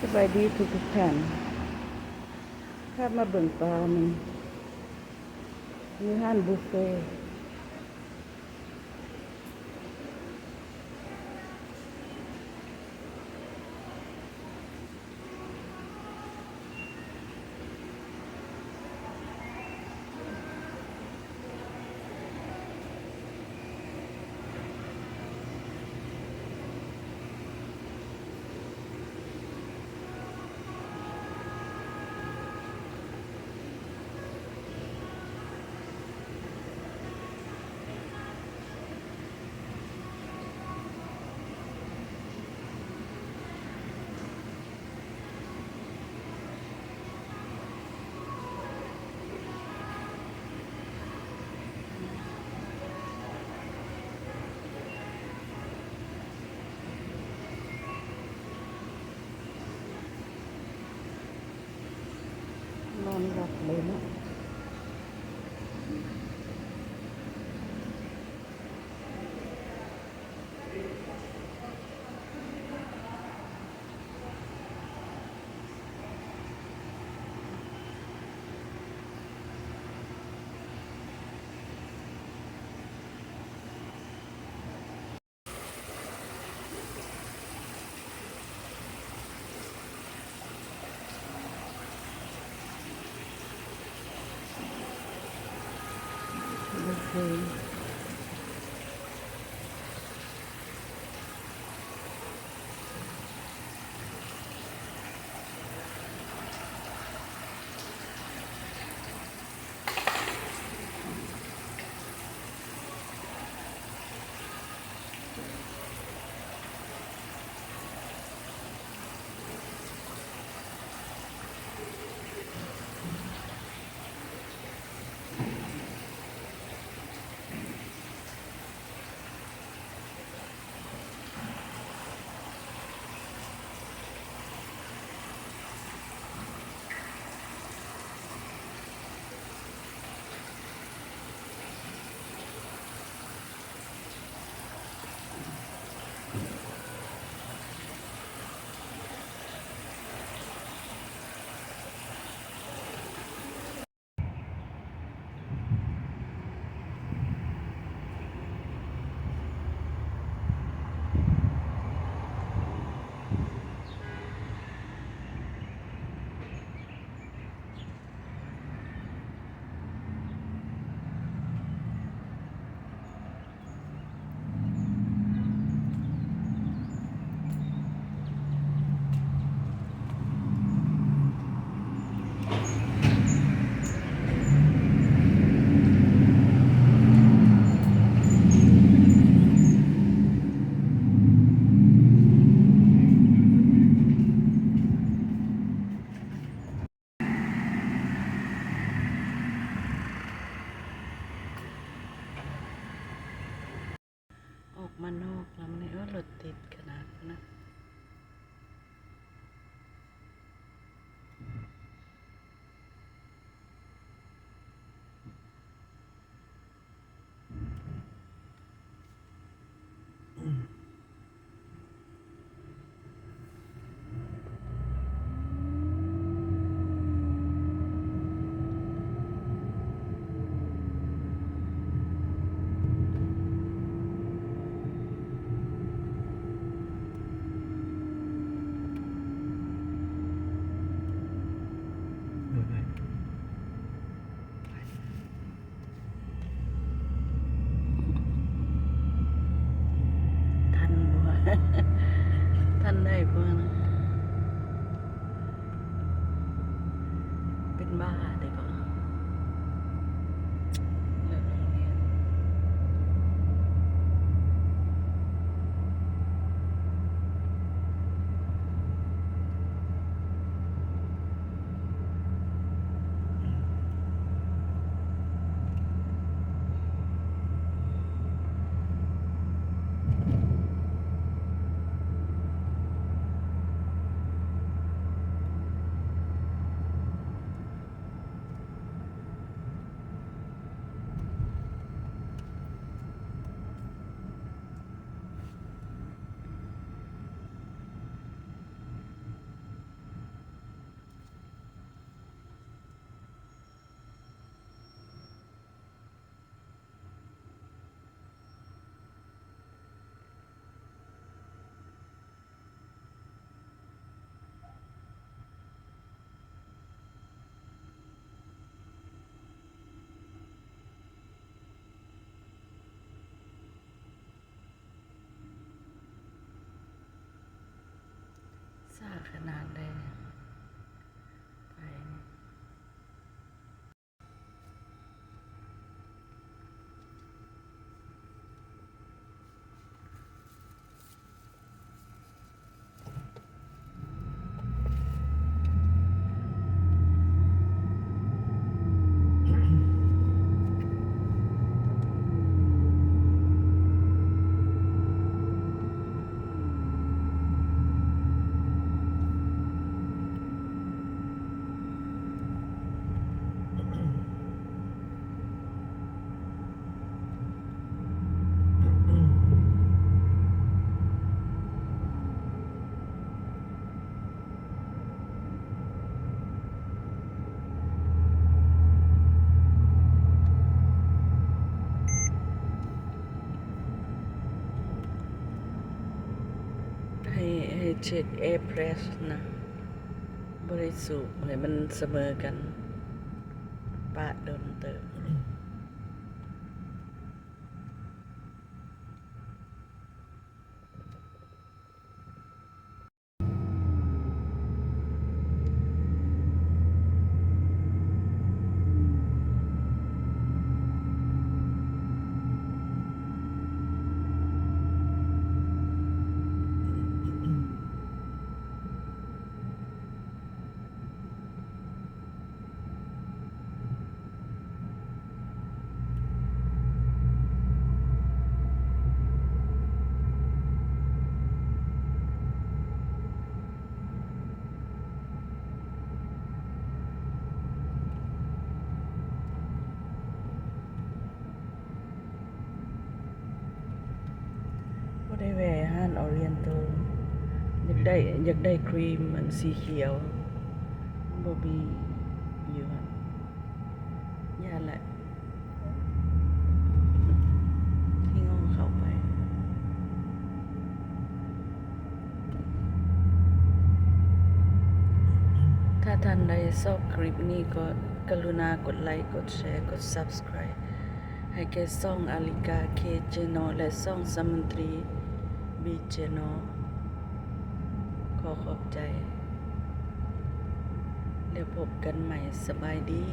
ສະບາຍດີທຸກໆທ່ານ ພາມາເບິ່ງປາໜຶ່ງ ຢູ່ຮ້ານບຸບເຟ. ນອນຫຼັບເລີຍເນາະ. ອອກມານອກແລ້ວມື້ນີ້ ເອີ ລົດຕິດຂະໜາດພຸ້ນນະ. ທັນບໍ່ ທັນໄດ້ບໍ່ນະ? ເປັນບ້າໄດ້ບໍ່? ເລີກໂຮງຮຽນ. ໂ ຂະໜາດໃດ ໄປ. ໃຫ້ ໃຫ້ເຊັກແອເພຣສນະ ບໍ່ໄດ້ສູບ ໃຫ້ມັນສະເໝີກັນ ປະດົນເຕີບ. ບໍ່ໄດ້ແວ່ຮ້ານອໍຣຽນໂຕ ຢາກໄດ້ ຢາກໄດ້ຄຣີມອັນສີຂຽວ ບໍ່ມີຢູ່ຫັ້ນ ຢ້ານແຫຼະ ຂີ້ງໍເຂົ້າໄປ. ຖ້າທ່ານໃດຊອບຄລິບນີ້ກໍກະລຸນາກົດໄລ ກົດແຊ ກົດ Subscribe ໃຫ້ແກ່ຊ່ອງອາລິກາ K Channel ແລະ ຊ່ອງສາມັນຕີ B Channel. ຂໍຂອບໃຈ ແລ້ວພົບກັນໃໝ່. ສະບາຍດີ.